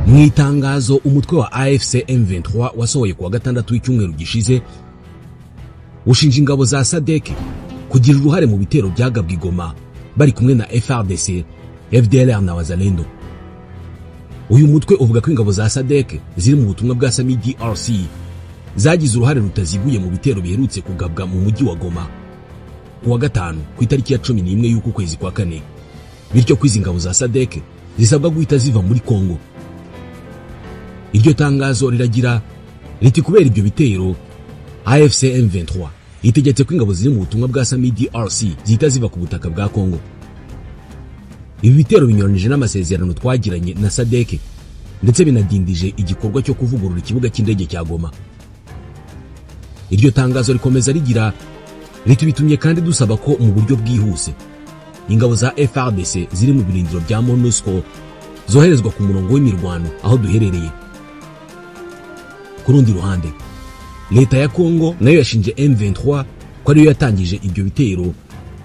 Mu itangazo umutwe wa AFC M23 wasohoye kuwa gatandatu w'icyumweru gishize, ushinja ingabo za SADC kugira uruhare mu bitero byagabwe i Goma bari kumwe na FARDC, FDLR na Wazalendo. Uyu mutwe uvuga ko ingabo za SADC ziri mu butumwa bwa SAMIDRC zagize uruhare rutaziguye mu bitero biherutse kugabwa mu mujyi wa Goma kuwa gatanu ku itariki ya 11 y'uku kwezi kwa kane, bityo ko izi ngabo za SADC zisabwa guhita ziva muri Kongo. Iryo tangazo riragira riti: kubera ibyo bitero, AFC M23 itegetse ko ingabo ziri mu butumwa bwa SAMIDRC zihita ziva ku butaka bwa Kongo. Ibi bitero binyuranije n'amasezerano twagiranye na SADC ndetse binadindije igikorwa cyo kuvugurura ikibuga cy'indege cya Goma. Iryo tangazo rikomeza rigira riti: bitumye kandi dusaba ko mu buryo bwihuse ingabo za FARDC ziri mu birindiro bya MONUSCO zoherezwa ku murongo w'imirwano aho duherereye. Ku rundi ruhande, leta ya Kongo nayo yashinje M23 ko ariyo yatangije ibyo bitero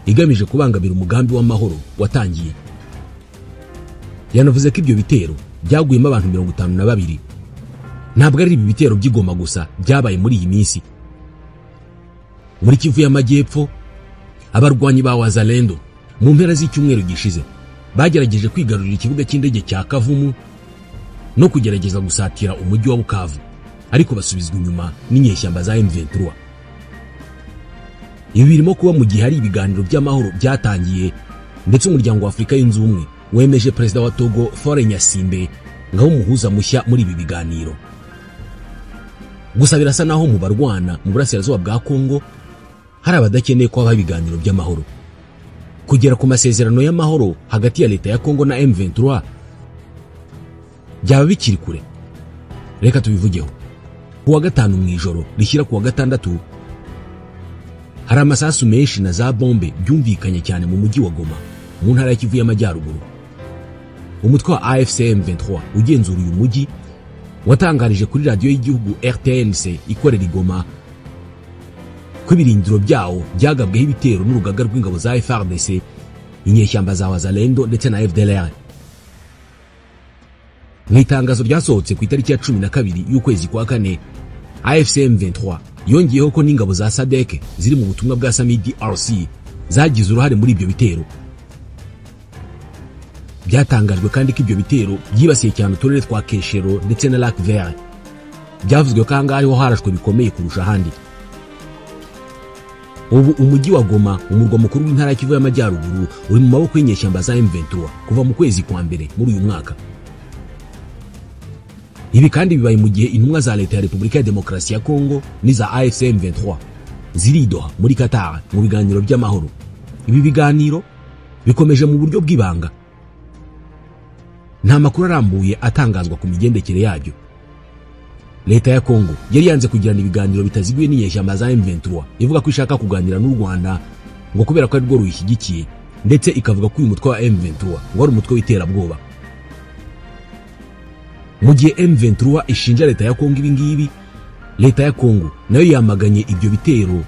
igamije kubangamira umugambi w'amahoro watangiye. Yanavuze ko ibyo bitero byaguyemo abantu 52. Ntabwo ari ibi bitero by'i Goma gusa byabaye muri iyi minsi. Muri Kivu y'Amajyepfo, abarwanyi ba Wazalendo mu mpera z'icyumweru gishize bagerageje kwigarurira ikibuga cy'indege cya Kavumu no kugerageza gusatira umujyi wa Bukavu, ariko basubizwa inyuma n'inyeshyamba za M23. Ibi birimo kuba mu gihe hari ibiganiro by'amahoro byatangiye, ndetse umuryango wa Afurika yunze ubumwe wemeje perezida wa Togo Faure Gnassingbe ngaho umuhuza mushya muri ibi biganiro. Gusa birasa naho mu barwana mu burasirazuba bwa Kongo hari abadakeneye ko habaho ibiganiro by'amahoro. Kugera ku masezerano y'amahoro hagati ya leta ya Kongo na M23 byaba bikiri kure. Reka tubivugeho. Kuwa gatanu mu ijoro rishyira kuwa gatandatu, hari amasasu menshi na za bombe byumvikanye cyane mu mujyi wa Goma mu ntara ya Kivu y'Amajyaruguru. Umutwe wa AFC M23 ugenzura uyu mujyi watangarije kuri radiyo y'igihugu RTNC ikorera i Goma ko ibirindiro byawo byagabweho ibitero n'urugaga rw'ingabo za FARDC, inyeshyamba za Wazalendo ndetse na FDLR. Mu itangazo ryasohotse ku itariki ya 12 y'ukwezi kwa kane, AFC M23 yongeyeho ko n'ingabo za SADC ziri mu butumwa bwa SAMIDRC zagize uruhare muri ibyo bitero. Byatangajwe kandi ko ibyo bitero byibasiye cyane uturere twa Keshero ndetse na Lac Vert. Byavuzwe ko ahangaha ariho harashwe bikomeye kurusha ahandi. Ubu umujyi wa Goma, umurwa mukuru w'intara ya Kivu y'Amajyaruguru, uri mu maboko y'inyeshyamba za M23 kuva mu kwezi kwa mbere muri uyu mwaka. Ibi kandi bibaye mu gihe intumwa za leta ya Repubulika ya Demokarasi ya Kongo n'iza AFC M23 ziri i Doha muri Qatar mu biganiro by'amahoro. Ibi biganiro bikomeje mu buryo bw'ibanga. Nta makuru arambuye atangazwa ku migendekere yabyo. Leta ya Kongo yari yanze kugirana ibiganiro bitaziguye n'inyeshyamba za M23, ivuga ko ishaka kuganira n'u Rwanda ngo kubera ko arirwo ruyishyigikiye, ndetse ikavuga ko uyu mutwe wa M23 ngo ari umutwe w'iterabwoba. Mu gihe M23 ishinja leta ya Kongo ibi ngibi, leta ya Kongo nayo yamaganye ibyo bitero,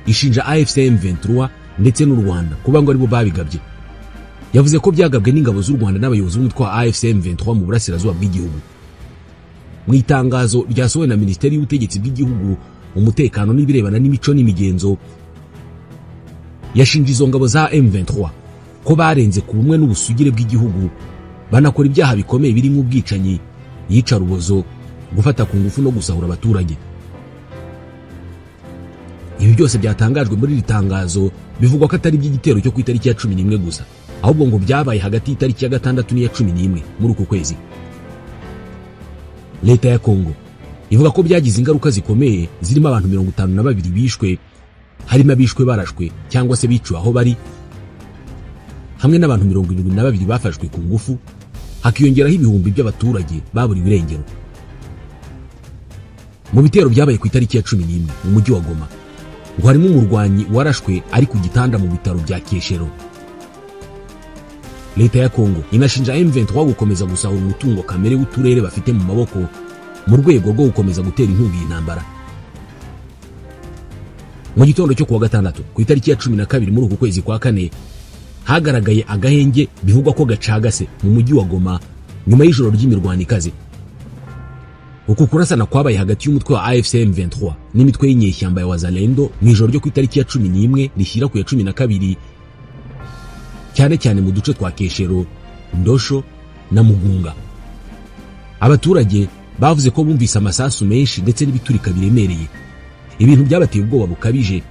ishinja AFC M23 ndetse n'u Rwanda kuba ngo aribo babigabye. Yavuze ko byagabwe n'ingabo z'u Rwanda n'abayobozi b'umutwe wa AFC M23 mu burasirazuba bw'igihugu. Mu itangazo ryasohowe na Minisiteri y'Ubutegetsi bw'Igihugu, Umutekano n'ibirebana n'imico n'imigenzo, yashinje izo ngabo za M23 ko barenze ku bumwe n'ubusugire bw'igihugu, banakora ibyaha bikomeye birimo ubwicanyi, iyicarubozo, gufata ku ngufu no gusahura abaturage. Ibi byose byatangajwe muri iri tangazo bivugwa ko atari iby'igitero cyo ku itariki ya 11 gusa, ahubwo ngo byabaye hagati y'itariki ya 6 n'iya 11 muri uku kwezi. Leta ya Kongo ivuga ko byagize ingaruka zikomeye zirimo abantu 52 bishwe, harimo abishwe barashwe cyangwa se biciwe aho bari, hamwe n'abantu 72 bafashwe ku ngufu, hakiyongeraho ibihumbi by'abaturage baburiwe irengero. Mu bitero byabaye ku itariki ya 11 mu mujyi wa Goma, ngo harimo umurwanyi warashwe ari ku gitanda mu bitaro bya Keshero. Leta ya Kongo inashinja M23 gukomeza gusahura umutungo kamere w'uturere bafite mu maboko mu rwego rwo gukomeza gutera inkunga iyi ntambara. Mu gitondo cyo kuwa gatandatu ku itariki ya 12 muri uku kwezi kwa kane, hagaragaye agahenge bivugwa ko gacagase mu mujyi wa Goma, nyuma y'ijoro ry'imirwano ikaze. Uku kurasana kwabaye hagati y'umutwe wa AFC M23 n'imitwe y'inyeshyamba ya Wazalendo mu ijoro ryo ku itariki ya 11 rishyira ku ya 12, cyane cyane mu duce twa Keshero, Ndosho na Mugunga. Abaturage bavuze ko bumvise amasasu menshi ndetse n'ibiturika biremereye, ibintu byabateye ubwoba bukabije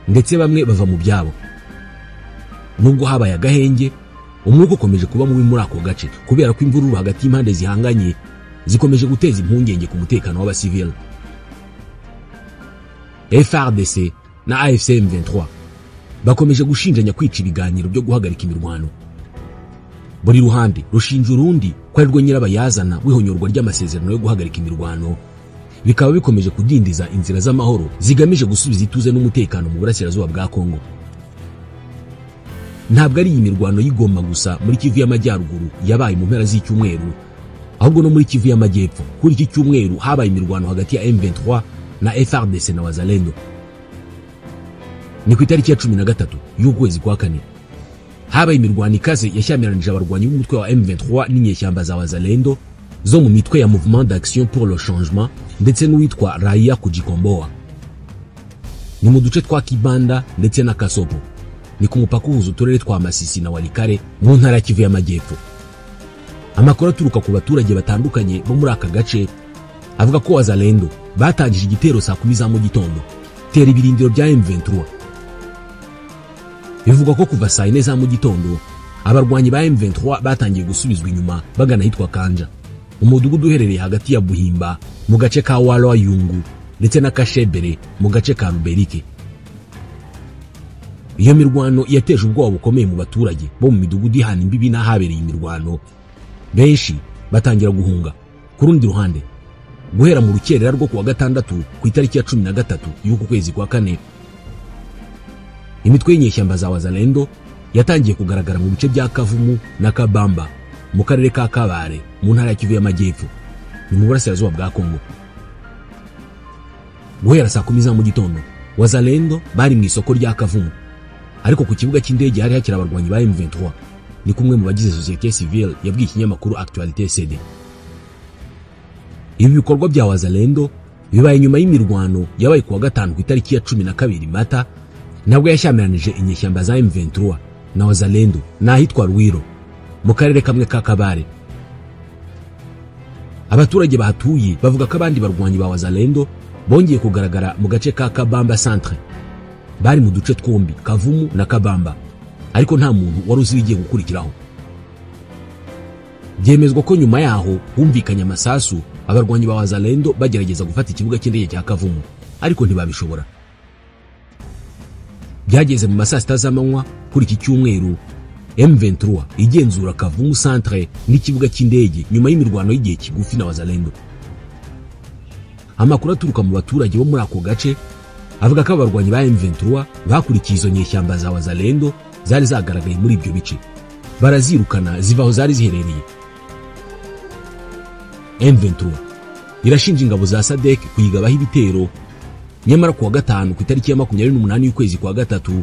ndetse bamwe bava mu byabo. Nubwo habaye agahenge, umwuka ukomeje kuba mubi muri ako gace kubera ko imvururu hagati y'impande zihanganye zikomeje guteza impungenge ku mutekano w'abasivili. FARDC na AFC M23 bakomeje gushinjanya kwica ibiganiro byo guhagarika imirwano. Buri ruhande rushinja urundi ko arirwo nyirabayazana w'ihonyorwa ry'amasezerano yo guhagarika imirwano, bikaba bikomeje kudindiza inzira z'amahoro zigamije gusubiza ituze n'umutekano mu burasirazuba bwa Kongo. Ntabwo ari iyi mirwano y'igoma gusa muri Kivu y'Amajyaruguru yabaye mu mpera z'icyumweru, ahubwo no muri Kivu y'Amajyepfo kuri iki cyumweru habaye imirwano hagati ya M23 na FARDC na Wazalendo. Ni ku itariki ya 13 y'ukwezi kwa kane habaye imirwano ikaze yashyamiranyije abarwanyi b'umutwe wa M23 n'inyeshyamba za Wazalendo zo mu mitwe ya Mouvement d'Action pour le Changement ndetse n'uwitwa Raia Kujikomboa. Ni mu duce twa Kibanda ndetse na Kasopo, ni ku mupaka uhuza uturere twa Masisi na Walikare mu ntara ya Kivu y'Amajyepfo. Amakuru aturuka ku baturage batandukanye bo muri aka gace avuga ko Wazalendo batangije igitero saa 10 za mu gitondo tera ibirindiro bya M23. Bivugwa ko kuva saa 4 za mu gitondo abarwanyi ba M23 batangiye gusubizwa inyuma bagana ahitwa Kanja, umudugudu uherereye hagati ya Buhimba mu gace ka Walwa Yungu ndetse na Kashebere mu gace ka Ruberike. Iyo mirwano yateje ubwoba bukomeye mu baturage bo mu midugudu ihana imbibi n'ahabereye imirwano, benshi batangira guhunga. Ku rundi ruhande, guhera mu rukerera rwo kuwa gatandatu ku itariki ya 13 y'uku kwezi kwa kane, imitwe y'inyeshyamba za Wazalendo yatangiye kugaragara mu bice bya Kavumu na Kabamba mu karere ka Kabare mu ntara ya Kivu y'Amajyepfo, ni mu burasirazuba bwa Kongo. Guhera saa 10 za mu gitondo Wazalendo bari mu isoko rya Kavumu, ariko ku kibuga cy'indege hari hakiri abarwanyi ba M23. Ni kumwe mu bagize société civile yabwiye ikinyamakuru Actualité CD. Ibi bikorwa bya Wazalendo bibaye nyuma y'imirwano yabaye kuwa gatanu ku itariki ya 12 Mata, nabwo yashyamiranyije inyeshyamba za M23 na Wazalendo n'ahitwa Rwiro mu karere kamwe ka Kabare. Abaturage bahatuye bavuga ko abandi barwanyi ba Wazalendo bongeye kugaragara mu gace ka Kabamba Centre, bari mu duce twombi Kavumu na Kabamba, ariko nta muntu wari uzi ibigiye gukurikiraho. Byemezwa ko nyuma yaho humvikanye amasasu, abarwanyi ba Wazalendo bagerageza gufata ikibuga cy'indege cya Kavumu ariko ntibabishobora. Byageze mu masaa 6 z'amanywa kuri iki cyumweru, M23 igenzura Kavumu Centre n'ikibuga cy'indege nyuma y'imirwano y'igihe kigufi na Wazalendo. Amakuru aturuka mu baturage bo muri ako gace avuga ko abarwanyi ba M23 bakurikiye izo nyeshyamba za Wazalendo zari zagaragaye muri ibyo bice, barazirukana ziva aho zari ziherereye. M23 irashinja ingabo za SADC kuyigabaho ibitero, nyamara kuwa gatanu ku itariki ya 28 y'ukwezi kwa gatatu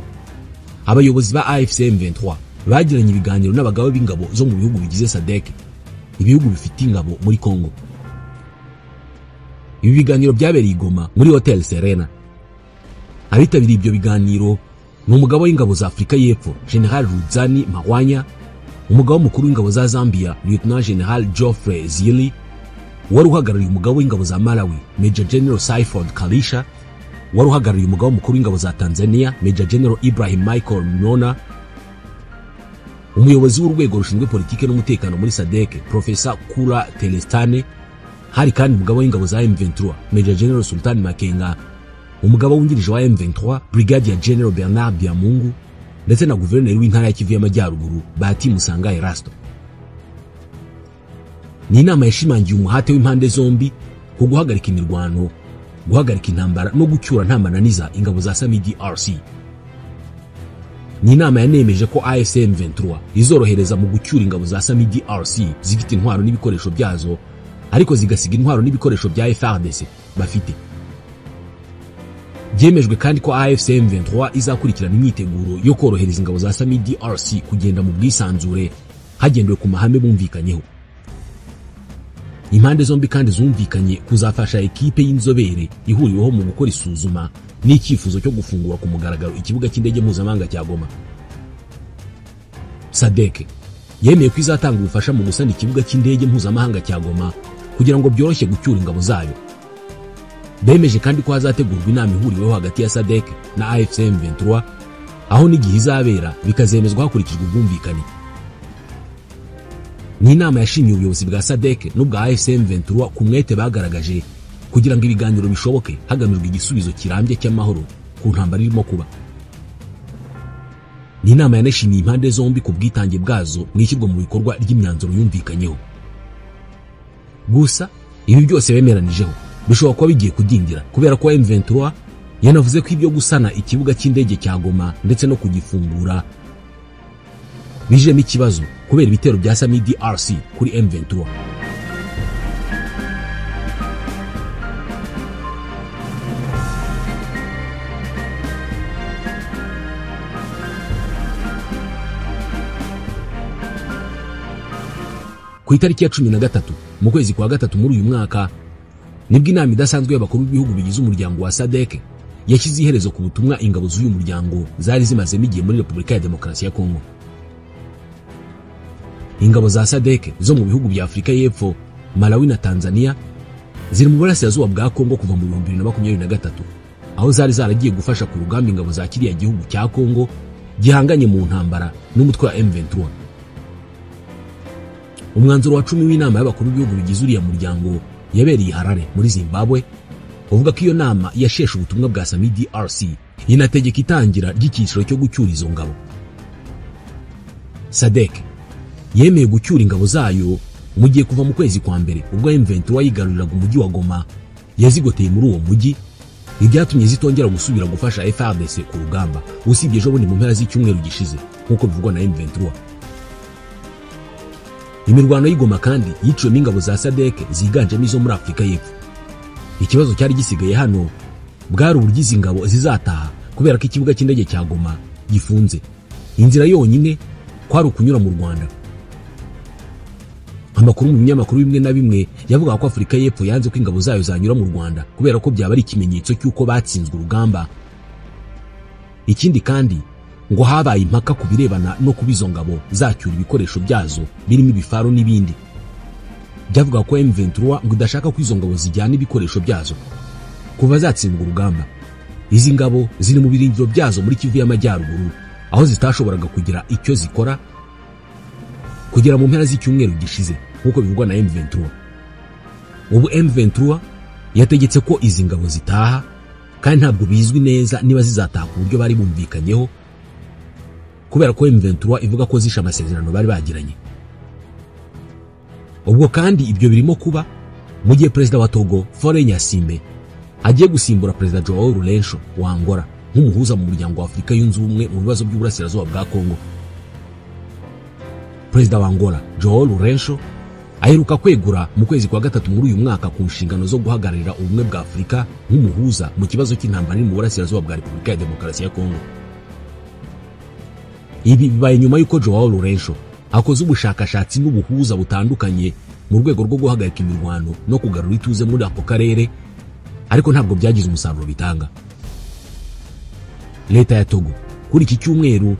abayobozi ba AFC M23 bagiranye ibiganiro n'abagabo b'ingabo zo mu bihugu bigize SADC, ibihugu bifite ingabo muri Kongo. Ibi biganiro byabereye i Goma muri Hotel Serena. Abitabiriye ibyo biganiro ni umugabo w'ingabo za Afurika y'Epfo General Rudzani Mahwanya, umugabo mukuru w'ingabo za Zambia Lieutenant General Geoffrey Zili, wari uhagarariye umugabo w'ingabo za Malawi Major General Saiford Kalisha, wari uhagarariye umugabo mukuru w'ingabo za Tanzania Major General Ibrahim Michael Mnona, umuyobozi w'urwego rushinzwe politike n'umutekano muri SADC Professor Kula Telestane. Hari kandi umugabo w'ingabo za M23 Major General Sultan Makenga, umugabo wungirije wa M23 Brigadier General Bernard Biamungu, ndetse na guverineri w'intara ya Kivu y'Amajyaruguru Bahati Musanga Erasto. Ni inama yashimangiye umuhate w'impande zombi ku guhagarika imirwano, guhagarika intambara no gucyura nta mananiza ingabo za SAMIDRC. Ni inama yanemeje ko AFC M23 izorohereza mu gucyura ingabo za SAMIDRC zifite intwaro n'ibikoresho byazo, ariko zigasiga intwaro n'ibikoresho bya FARDC bafite. Byemejwe kandi ko AFC M23 izakurikirana imyiteguro yo korohereza ingabo za SAMIDRC kugenda mu bwisanzure hagendewe ku mahame bumvikanyeho. Impande zombi kandi zumvikanye kuzafasha ekipe y'inzobere ihuriweho mu gukora isuzuma n'icyifuzo cyo gufungura ku mugaragaro ikibuga cy'indege mpuzamahanga cya Goma. SADC yemeye ko izatanga ubufasha mu gusana ikibuga cy'indege mpuzamahanga cya Goma kugira ngo byoroshye gucyura ingabo zayo. Bemeje kandi ko hazategurwa inama ihuriweho hagati ya SADC na AFC M23, aho n'igihe izabera bikazemezwa hakurikijwe ubwumvikane. Ni inama yashimiye ubuyobozi bwa SADC n'ubwa AFC M23 ku mwete bagaragaje kugira ngo ibiganiro bishoboke hagamijwe igisubizo kirambye cy'amahoro ku ntambara irimo kuba. Ni inama yanashimiye impande zombi ku bwitange bwazo mu ishyirwa mu bikorwa ry'imyanzuro yumvikanyeho. Gusa ibi byose bemeranijeho bishobora kuba bigiye kudindira kubera ko M23 yanavuze ko ibyo gusana ikibuga cy'indege cya Goma ndetse no kugifungura bijemo ikibazo kubera ibitero bya SAMIDRC kuri M23. Ku itariki ya 13 mu kwezi kwa gatatu muri uyu mwaka nibwo inama idasanzwe y'abakuru b'ibihugu bigize umuryango wa SADC yashyize iherezo ku butumwa ingabo z'uyu muryango zari zimazemo igihe muri Repubulika ya Demokarasi ya Kongo. Ingabo za SADC zo mu bihugu bya Afurika y'Epfo, Malawi na Tanzania ziri mu burasirazuba bwa Kongo kuva mu 2023, aho zari zaragiye gufasha ku rugamba ingabo za kiriya gihugu cya Kongo gihanganye mu ntambara n'umutwe wa M23. Umwanzuro wa 10 w'inama y'abakuru b'ibihugu bigize uriya muryango yabereye Harare muri Zimbabwe uvuga ko iyo nama yasheshe ubutumwa bwa SAMIDRC inategeka itangira ry'icyiciro cyo gucyura izo ngabo. SADC yemeye gucyura ingabo zayo mu gihe kuva mu kwezi kwa mbere ubwo M23 yigaruriraga umujyi wa Goma yazigoteye muri uwo mujyi, ibyatumye zitongera gusubira gufasha FARDC ku rugamba usibye ejo bundi mu mpera z'icyumweru gishize nk'uko bivugwa na M23. Imirwano y'Igoma kandi yiciwemo ingabo za SADC ziganjemo izo muri Afurika y'Epfo. Ikibazo cyari gisigaye hano bwari uburyo izi ngabo zizataha kubera ko ikibuga cy'indege cya Goma gifunze. Inzira yonyine kwari ukunyura mu Rwanda. Amakuru mu binyamakuru bimwe na bimwe yavugaga ko Afurika y'Epfo yanze ko ingabo zayo zanyura mu Rwanda kubera ko byaba ari ikimenyetso cy'uko batsinzwe urugamba. Ikindi kandi ngo habaye impaka ku birebana no kuba izo ngabo zacyura ibikoresho byazo birimo ibifaru n'ibindi. Byavuga ko M23 ngo idashaka ko izo ngabo zijyana ibikoresho byazo kuva zatsindwa urugamba. Izi ngabo ziri mu birindiro byazo muri Kivu y'Amajyaruguru aho zitashoboraga kugira icyo zikora kugera mu mpera z'icyumweru gishize nk'uko bivugwa na M23. Ubu M23 yategetse ko izi ngabo zitaha kandi ntabwo bizwi neza niba zizataha ku buryo bari bumvikanyeho kubera ko M23 ivuga ko zishe amasezerano bari bagiranye. Ubwo kandi ibyo birimo kuba mu gihe Perezida wa Togo Faure Gnassingbe agiye gusimbura Perezida Joao Lourenço wa Angola nk'umuhuza mu muryango wa Afurika yunze ubumwe mu bibazo by'uburasirazuba bwa Kongo. Perezida wa Angola Joao Lourenço aheruka kwegura mu kwezi kwa gatatu muri uyu mwaka ku nshingano zo guhagararira ubumwe bwa Afurika nk'umuhuza mu kibazo cy'intambara mu burasirazuba bwa Repubulika ya Demokarasi ya Kongo. Ibi bibaye nyuma y'uko Joao Lourenço akoze ubushakashatsi n'ubuhuza butandukanye mu rwego rwo guhagarika imirwano no kugarura ituze muri ako karere, ariko ntabwo byagize umusaruro bitanga. Leta ya Togo kuri iki cyumweru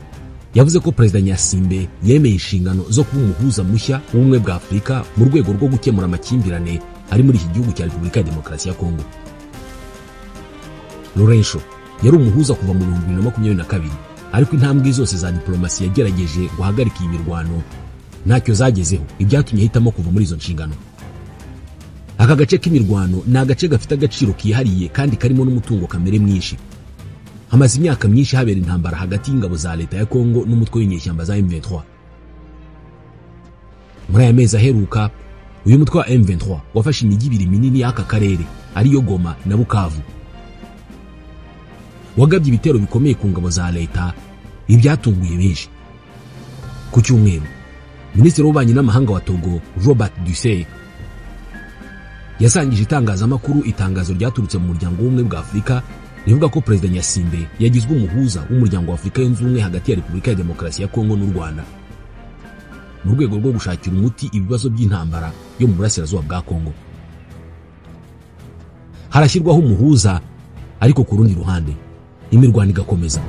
yavuze ko Perezida Gnassingbe yemeye inshingano zo kuba umuhuza mushya w'ubumwe bwa Afurika mu rwego rwo gukemura amakimbirane ari muri iki gihugu cya Repubulika ya Demokarasi ya Kongo. Lourenço yari umuhuza kuva mu 2022, ariko intambwe zose za diplomasi yagerageje guhagarika iyi mirwano ntacyo zagezeho, ibyatumye ahitamo kuva muri izo nshingano. Aka gace k'imirwano ni agace gafite agaciro kihariye kandi karimo n'umutungo kamere mwinshi. Hamaze imyaka myinshi habera intambara hagati y'ingabo za leta ya Kongo n'umutwe w'inyeshyamba za M23. Muri aya mezi aheruka, uyu mutwe wa M23 wafashe imijyi ibiri minini y'aka karere ariyo Goma na Bukavu. Wagabye ibitero bikomeye ku ngabo za leta, ibyatunguye benshi. Ku cyumweru, Minisitiri w'Ububanyi n'Amahanga wa Togo Robert Dussey yasangije itangazamakuru itangazo ryaturutse mu muryango w'ubumwe bwa Afurika rivuga ko Perezida Gnassingbe yagizwe umuhuza w'umuryango wa Afurika yunze ubumwe hagati ya Repubulika ya Demokarasi ya Kongo n'u Rwanda. mu rwego rwo gushakira umuti ibibazo by'intambara yo mu burasirazuba bwa Kongo. Harashyirwaho umuhuza, ariko ku rundi ruhande imirwano igakomeza.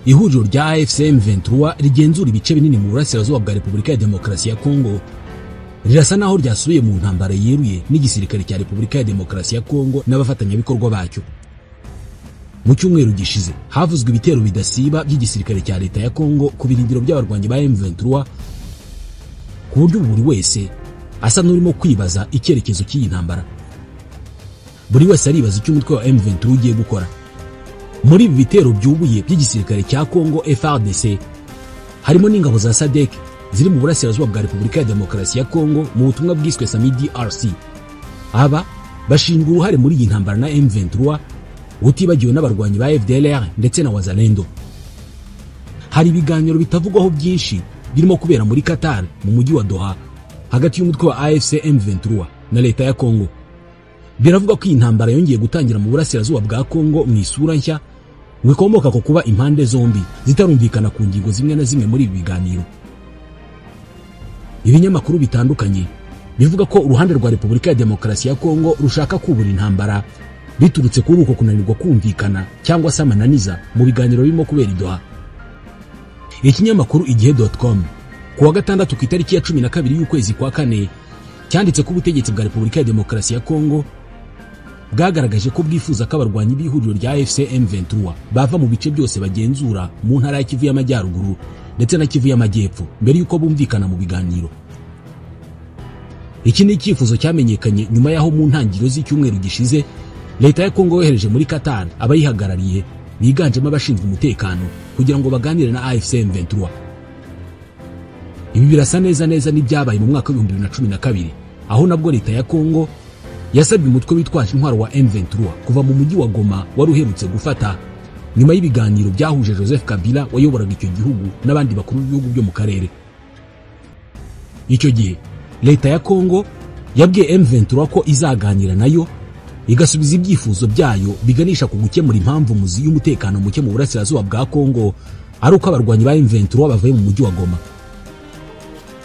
Ihuriro rya AFC M23 rigenzura ibice binini mu burasirazuba bwa Repubulika ya Demokarasi ya Kongo rirasa naho ryasubiye mu ntambara yeruye n'igisirikare cya Repubulika ya Demokarasi ya Kongo n'abafatanyabikorwa bacyo. Mu cyumweru gishize havuzwe ibitero bidasiba by'igisirikare cya leta ya Kongo ku birindiro by'abarwanyi ba M23, ku buryo buri wese asa n'urimo kwibaza icyerekezo cy'iyi ntambara. Buri wese aribaza icyo umutwe wa M23 ugiye gukora. Muri ibi bitero byubuye by'igisirikare cya Kongo FARDC harimo n'ingabo za SADC ziri mu burasirazuba bwa Repubulika ya Demokarasi ya Kongo mu butumwa bwiswe SAMIDRC. Aba bashinjwa uruhare muri iyi ntambara na M23, utibagiwe n'abarwanyi ba FDLR ndetse na Wazalendo. Hari ibiganiro bitavugwaho byinshi birimo kubera muri Qatar mu mujyi wa Doha hagati y'umutwe wa AFC M23 na leta ya Kongo. Biravuga ko iyi ntambara yongeye gutangira mu burasirazuba bwa Kongo mu isura nshya bikomoka ku kuba impande zombi zitarumvikana ku ngingo zimwe na zimwe muri ibi biganiro. Ibinyamakuru bitandukanye bivuga ko uruhande rwa Repubulika ya Demokarasi ya Kongo rushaka kubura intambara biturutse kuri uko kunanirwa kumvikana cyangwa se amananiza mu biganiro birimo kubera i Doha. Ikinyamakuru igihe.com ku wa gatandatu ku itariki ya 12 y'ukwezi kwa kane cyanditse ko ubutegetsi bwa Repubulika ya Demokarasi ya Kongo bwagaragaje ko bwifuza ko abarwanyi b'ihuriro rya AFC M23 bava mu bice byose bagenzura mu ntara ya Kivu y'Amajyaruguru ndetse na Kivu y'Amajyepfo mbere yuko bumvikana mu biganiro. Iki ni icyifuzo cyamenyekanye nyuma y'aho mu ntangiriro z'icyumweru gishize leta ya Kongo yohereje muri Qatar abayihagarariye biganjemo abashinzwe umutekano kugira ngo baganire na AFC M23. Ibi birasa neza neza n'ibyabaye mu mwaka wa 2012 aho nabwo leta ya Kongo yasabye umutwe witwaje intwaro wa M23 kuva mu mujyi wa Goma wari uherutse gufata nyuma y'ibiganiro byahuje Joseph Kabila wayoboraga icyo gihugu n'abandi bakuru b'ibihugu byo mu karere. Icyo gihe leta ya Kongo yabwiye M23 ko izaganira nayo igasubiza ibyifuzo byayo biganisha ku gukemura impamvu muzi y'umutekano muke mu burasirazuba bwa Kongo ari uko abarwanyi ba M23 bavuye mu mujyi wa Goma.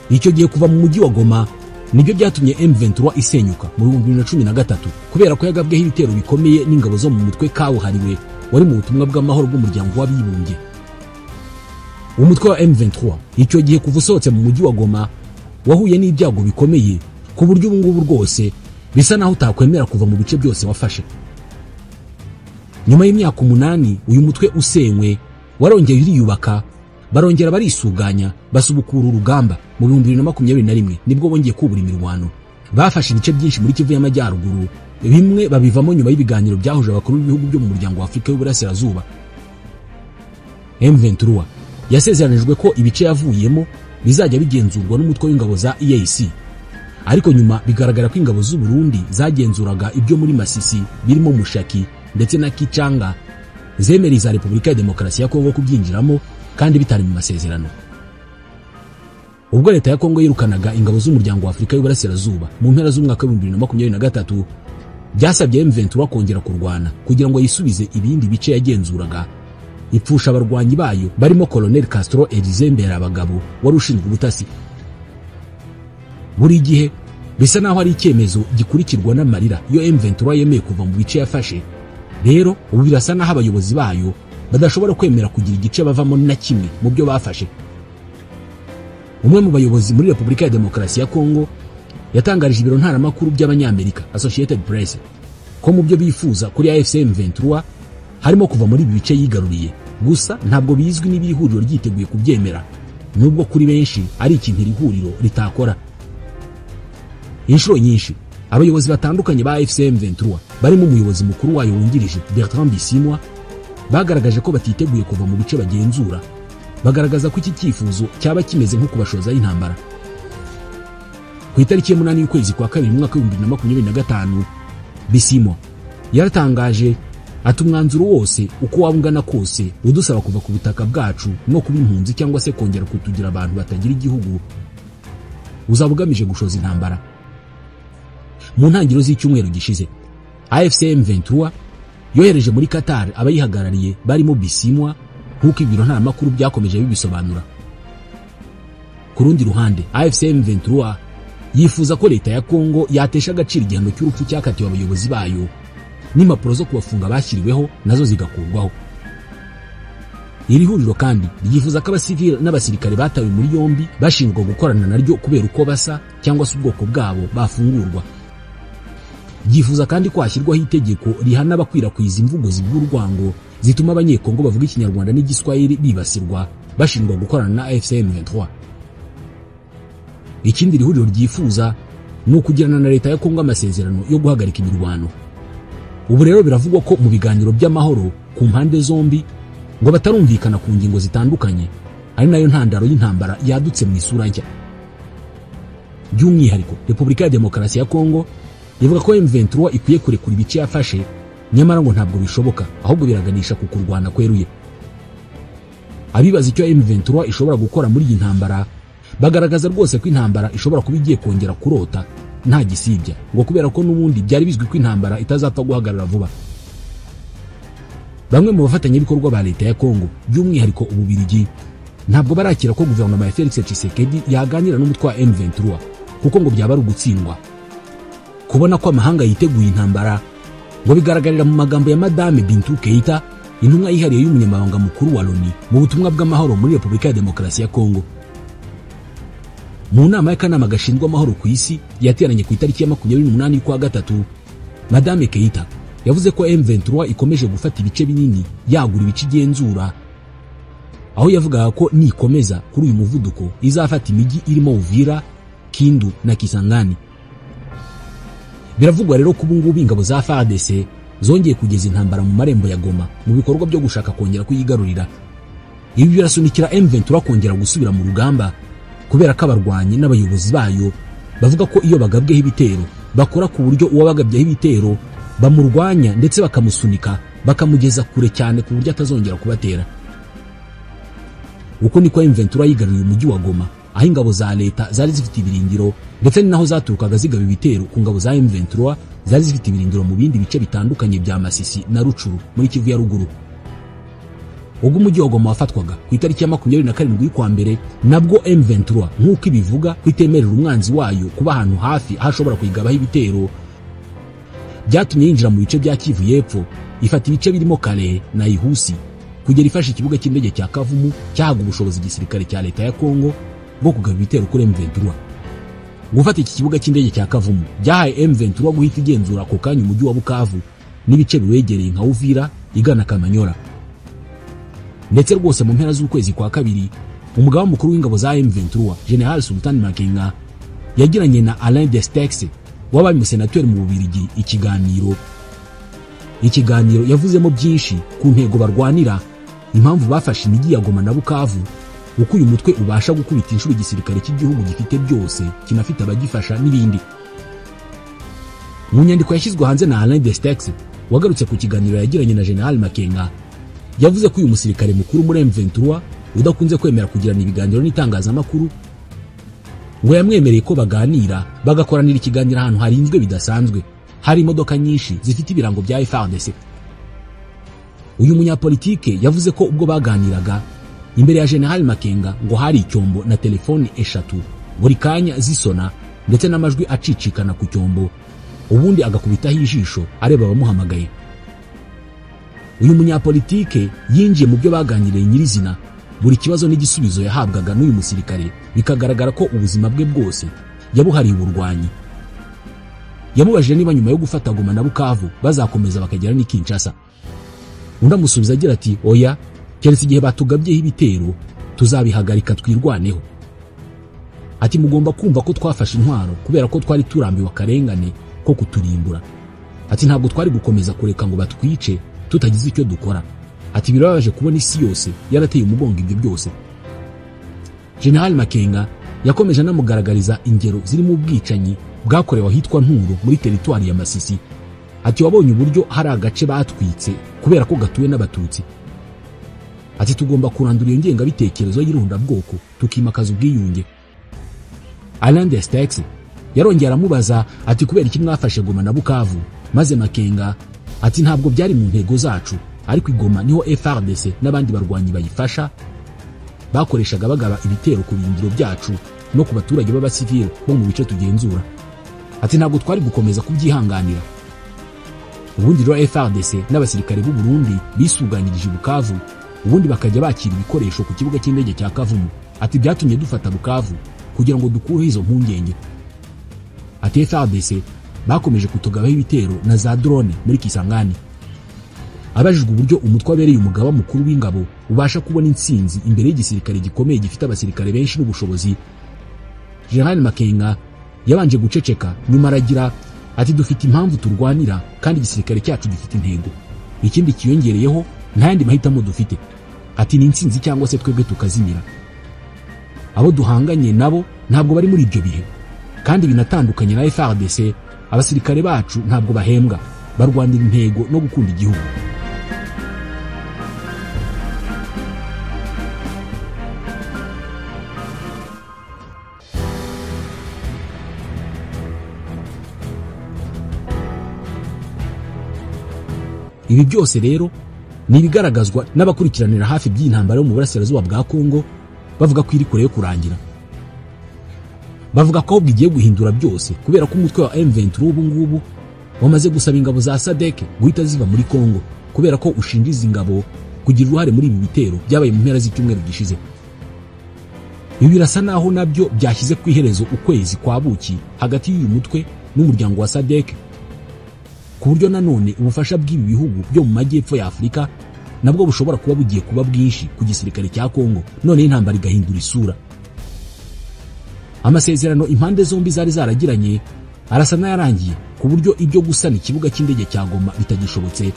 Icyo gihe kuva mu mujyi wa Goma nibyo byatumye M23 isenyuka mu 2013 kubera ko yagabweho ibitero bikomeye n'ingabo zo mu mutwe kawuhariwe wari mu butumwa bw'amahoro bw'umuryango w'abibumbye. Umutwe wa M23 icyo gihe kuva usohotse mu mujyi wa Goma wahuye n'ibyago bikomeye ku buryo ubu ngubu rwose bisa naho utakwemera kuva mu bice byose wafashe. Nyuma y'imyaka 8 uyu mutwe usenywe warongeye uriyubaka, barongera barisuganya basubukura urugamba mu 2021 nibwo bongeye kubura imirwano. Bafashe ibice byinshi muri Kivu y'Amajyaruguru, bimwe babivamo nyuma y'ibiganiro byahuje abakuru b'ibihugu byo mu muryango wa Afurika y'Uburasirazuba. M23 yasezeranijwe ko ibice yavuyemo bizajya bigenzurwa n'umutwe w'ingabo za EAC, ariko nyuma bigaragara ko ingabo z'u Burundi zagenzuraga ibyo muri Masisi birimo Mushaki ndetse na Kichanga zemereye za Repubulika ya Demokarasi ya Kongo kubyinjiramo kandi bitari mu masezerano. Ubwo leta ya Kongo yirukanaga ingabo z'umuryango wa Afurika y'Uburasirazuba mu mpera z'umwaka wa 2023 byasabye M23 kongera kurwana kugira ngo yisubize ibindi bice yagenzuraga, ipfusha abarwanyi bayo barimo Colonel Castro Elise Mberabagabo wari ushinzwe ubutasi. Buri gihe bisa naho ari icyemezo gikurikirwa n'amarira iyo M23 yemeye kuva mu bice yafashe. Rero ubu birasa naho abayobozi bayo badashobora kwemera kugira igice bavamo na kimwe mu byo bafashe. Umwe mu bayobozi muri Repubulika ya Demokarasi ya Kongo yatangarije ibiro ntaramakuru by'Abanyamerika Associated Press ko mu byo bifuza kuri AFC M23 harimo kuva muri ibi bice yigaruriye, gusa ntabwo bizwi niba ihuriro ryiteguye kubyemera, nubwo kuri benshi ari ikintu iri huriro ritakora. Inshuro nyinshi abayobozi batandukanye ba AFC M23 barimo umuyobozi mukuru wayo wungirije Bertrand Bisimwa bagaragaje ko batiteguye kuva mu bice bagenzura, bagaragaza ko iki cyifuzo cyaba kimeze nko kubashoza intambara. Ku itariki ya 8 y'ukwezi kwa kabiri mu mwaka wa 2025 Bisimwa yaratangaje Ati umwanzuro wose uko waba ungana kose udusaba kuva ku butaka bwacu no kuba impunzi cyangwa se kongera kutugira abantu batagira igihugu uzaba ugamije gushoza intambara. Mu ntangiriro z'icyumweru gishize AFC M23 yohereje muri Qatar abayihagarariye barimo Bisimwa, nk'uko ibiro ntaramakuru byakomeje bibisobanura. Ku rundi ruhande AFC M23 yifuza ko leta ya Kongo yatesha agaciro igihano cy'urupfu cyakatiwe abayobozi bayo n'impapuro zo kubafunga bashyiriweho nazo zigakurwaho. Iri huriro kandi ryifuza ko abasivili n'abasirikare batawe muri yombi bashinjwa gukorana naryo kubera uko basa cyangwa se ubwoko bwabo bafungurwa. Ryifuza kandi ko hashyirwaho itegeko rihana abakwirakwiza imvugo z'urwango zituma abanyekongo bavuga Ikinyarwanda n'Igiswahili bibasirwa bashinjwa gukorana na AFC M23. Ikindi iri huriro ryifuza ni ukugirana na leta ya Kongo amasezerano yo guhagarika imirwano. Ubu rero biravugwa ko mu biganiro by'amahoro ku mpande zombi ngo batarumvikana ku ngingo zitandukanye, ari nayo ntandaro y'intambara yadutse mu isura nshya. By'umwihariko Repubulika ya Demokarasi ya Kongo ivuga ko M23 ikwiye kurekura ibice yafashe, nyamara ngo ntabwo bishoboka, ahubwo biraganisha ku kurwana kweruye. Abibaza icyo M23 ishobora gukora muri iyi ntambara bagaragaza rwose ko intambara ishobora kuba igiye kongera kurota nta gisibya, ngo kubera ko n'ubundi byari bizwi ko intambara itazapfa guhagarara vuba. Bamwe mu bafatanyabikorwa ba leta ya Kongo by'umwihariko Ububirigi ntabwo barakira ko guverinoma ya Felix Tshisekedi yaganira n'umutwe wa M23, kuko ngo byaba ari ugutsindwa. Kubona ko amahanga yiteguye intambara ngo bigaragarira mu magambo ya Madame Bintou Keita, intumwa yihariye y'umunyamabanga mukuru wa Loni mu butumwa bw'amahoro muri Repubulika ya Demokarasi ya Kongo. Mu nama y'akanama gashinzwe amahoro ku isi yateranye ku itariki ya 28 y'ukwa gatatu, Madame Keita yavuze ko M23 ikomeje gufata ibice binini yagura ibice igenzura, aho yavugaga ko nikomeza kuri uyu muvuduko izafata imijyi irimo Uvira, Kindu na Kisangani. Biravugwa rero ko ubu ngubu ingabo za FARDC zongeye kugeza intambara mu marembo ya Goma mu bikorwa byo gushaka kongera kuyigarurira. Ibi birasunikira M23 kongera gusubira mu rugamba, kubera ko abarwanyi n'abayobozi bayo bavuga ko iyo bagabweho ibitero bakora ku buryo uwabagabyeho ibitero bamurwanya ndetse bakamusunika bakamugeza kure cyane ku buryo atazongera kubatera. Uko niko M23 yigaruriye umujyi wa Goma, aho ingabo za leta zari zifite ibirindiro, ndetse ni naho zaturukaga zigaba ibitero ku ngabo za M23 zari zifite ibirindiro mu bindi bice bitandukanye bya Masisi na Rucuru muri Kivu ya ruguru. Ubwo umujyi wa Goma wafatwaga ku itariki ya 27 y'ukwa mbere, nabwo M23 nk'uko ibivuga kwitemerera umwanzi wayo kuba ahantu hafi aho ashobora kuyigabaho ibitero, byatumye yinjira mu bice bya Kivu y'Epfo, ifata ibice birimo Kalehe na Ihusi, kugera ifashe ikibuga cy'indege cya Kavumu cyahaga ubushobozi igisirikare cya leta ya Kongo bwo kugaba ibitero kuri M23. Gufata iki kibuga cy'indege cya Kavumu byahaye M23 guhita igenzura ako kanya umujyi wa Bukavu n'ibice biwegereye nka Uvira igana Kamanyola. Ndetse rwose mu mpera z'ukwezi kwa kabiri, umugaba mukuru w'ingabo za M23 General Sultan Makenga yagiranye na Alain Destex wabaye umusenateri mu Bubiligi ikiganiro yavuzemo byinshi ku ntego barwanira, impamvu bafashe imijyi ya Goma na Bukavu, uko uyu mutwe ubasha gukubita inshuro igisirikare cy'igihugu gifite byose kinafite abagifasha n'ibindi. Mu nyandiko yashyizwe hanze na Alain Destex wagarutse ku kiganiro yagiranye na General Makenga, yavuze ko uyu musirikare mukuru muri M23 udakunze kwemera kugirana ibiganiro n'itangazamakuru ngo yamwemereye ko baganira bagakoranira ikiganiro ahantu harinzwe bidasanzwe, hari imodoka nyinshi zifite ibirango bya FARDC. Uyu munyapolitike yavuze ko ubwo baganiraga imbere ya General Makenga ngo hari icyombo na telefoni 3 buri kanya zisona ndetse n'amajwi acicikana ku cyombo, ubundi agakubitaho ijisho areba abamuhamagaye. Uyu munyapolitike yinjiye mu byo baganiriye nyirizina, buri kibazo n'igisubizo yahabwaga n'uyu musirikare bikagaragara ko ubuzima bwe bwose yabuhariye uburwanyi. Yamubajije niba nyuma yo gufata Goma na Bukavu bazakomeza bakagera ni Kinshasa. Undi amusubiza agira ati oya, keretse igihe batugabyeho ibitero tuzabihagarika twirwaneho. Ati mugomba kumva ko twafashe intwaro kubera ko twari turambiwe akarengane ko kuturimbura. Ati ntabwo twari gukomeza kureka ngo batwice tutagize icyo dukora. Ati birababaje kubona isi yose yarateye umugongo ibyo byose. General Makenga yakomeje anamugaragariza ingero zirimo ubwicanyi bwakorewe ahitwa Nturo muri teritwari ya Masisi. Ati wabonye uburyo hari agace batwitse kubera ko gatuwe n'abatutsi. Ati tugomba kurandura iyo ngengabitekerezo y'irondabwoko tukimakaza ubwiyunge. Alain Destexhe yarongera aramubaza ati kubera iki mwafashe Goma na Bukavu? Maze Makenga ati ntabwo byari mu ntego zacu, ariko igoma niho FARDC n'abandi barwanyi bayifasha bakoreshaga bagaba ibitero ku birindiro byacu no ku baturage b'abasivile bo mu bice tugenzura. Ati ntabwo twari gukomeza kubyihanganira. Ubundi rero FARDC n'abasirikare b'u Burundi bisuganyirije Bukavu, ubundi bakajya bakira ibikoresho ku kibuga cy'indege cya Kavumu. Ati byatumye dufata Bukavu kugira ngo dukureho izo mpungenge. Ati FARDC bakomeje kutugabaho ibitero na za drone muri Kisangani. Abajijwe uburyo umutwe abereye umugaba mukuru w'ingabo ubasha kubona intsinzi imbere y'igisirikare gikomeye gifite abasirikare benshi n'ubushobozi, General Makenga yabanje guceceka, nyuma aragira ati dufite impamvu turwanira kandi igisirikare cyacu gifite intego. Ikindi kiyongereyeho nta yandi mahitamo dufite. Ati ni intsinzi cyangwa se twebwe tukazimira. Abo duhanganye nabo ntabwo bari muri ibyo bihe, kandi binatandukanye na FARDC. Abasirikare bacu ntabwo bahembwa, barwanira intego no gukunda igihugu. Ibi byose rero ni ibigaragazwa n'abakurikiranira hafi by'intambara yo mu burasirazuba bwa Kongo, bavuga ko iri kure yo kurangira. Bavuga ko ahubwo igiye guhindura byose, kubera ko umutwe wa M23 ubu ngubu wamaze gusaba ingabo za SADC guhita ziva muri Kongo, kubera ko ushinja ingabo kugira uruhare muri ibi bitero byabaye mu mpera z'icyumweru gishize. Ibi birasa naho nabyo byashyize ku iherezo ukwezi kwa buki hagati y'uyu mutwe n'umuryango wa SADC, ku buryo nanone ubufasha bw'ibi bihugu byo mu majyepfo ya Afurika nabwo bushobora kuba bugiye kuba bwinshi ku gisirikare cya Kongo, none intambara igahindura isura. Amasezerano impande zombi zari zaragiranye arasa n'ayarangiye, ku buryo ibyo gusana ikibuga cy'indege cya Goma bitagishobotse,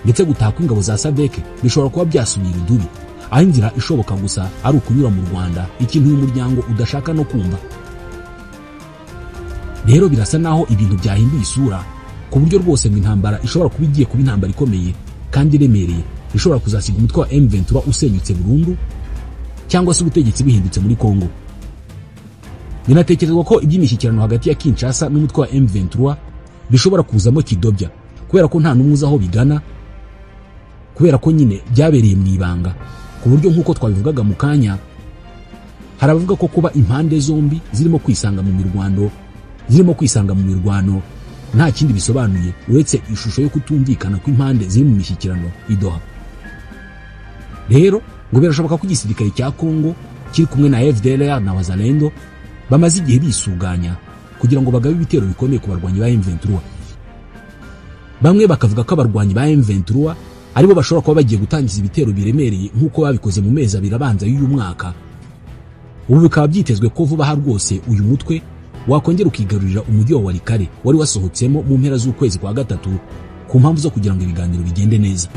ndetse gutaha kw'ingabo za SADC bishobora kuba byasubira idubi, aho inzira ishoboka gusa ari ukunyura mu Rwanda, ikintu uyu muryango udashaka no kumva. Rero birasa naho ibintu byahinduye isura, ku buryo rwose ngo intambara ishobora kuba igiye kuba intambara ikomeye kandi iremereye, ishobora kuzasiga umutwe wa M23 usenyutse burundu cyangwa se ubutegetsi buhindutse muri Kongo. Binatekerezwa ko iby'imishyikirano hagati ya Kinshasa n'umutwe wa M23 bishobora kuzamo kidobya, kubera ko nta n'umwe uzi aho bigana, kubera ko nyine byabereye mu ibanga, ku buryo nk'uko twabivugaga mu kanya, hari abavuga ko kuba impande zombi zirimo kwisanga mu mirwano nta kindi bisobanuye uretse ishusho yo kutumvikana kw'impande ziri mu mishyikirano idoha. Rero ngo birashoboka ko igisirikare cya Kongo kiri kumwe na FDLR na Wazalendo bamaze igihe bisuganya kugira ngo bagabe ibitero bikomeye ku barwanyi ba M23. Bamwe bakavuga ko abarwanyi ba M23 aribo bashobora kuba bagiye gutangiza ibitero biremereye nk'uko babikoze mu mezi abiri abanza y'uyu mwaka. Ubu bikaba byitezwe ko vuba aha rwose uyu mutwe wakongera ukigarurira umujyi wa Walikale wari wasohotsemo mu mpera z'ukwezi kwa gatatu ku mpamvu zo kugira ngo ibiganiro bigende neza.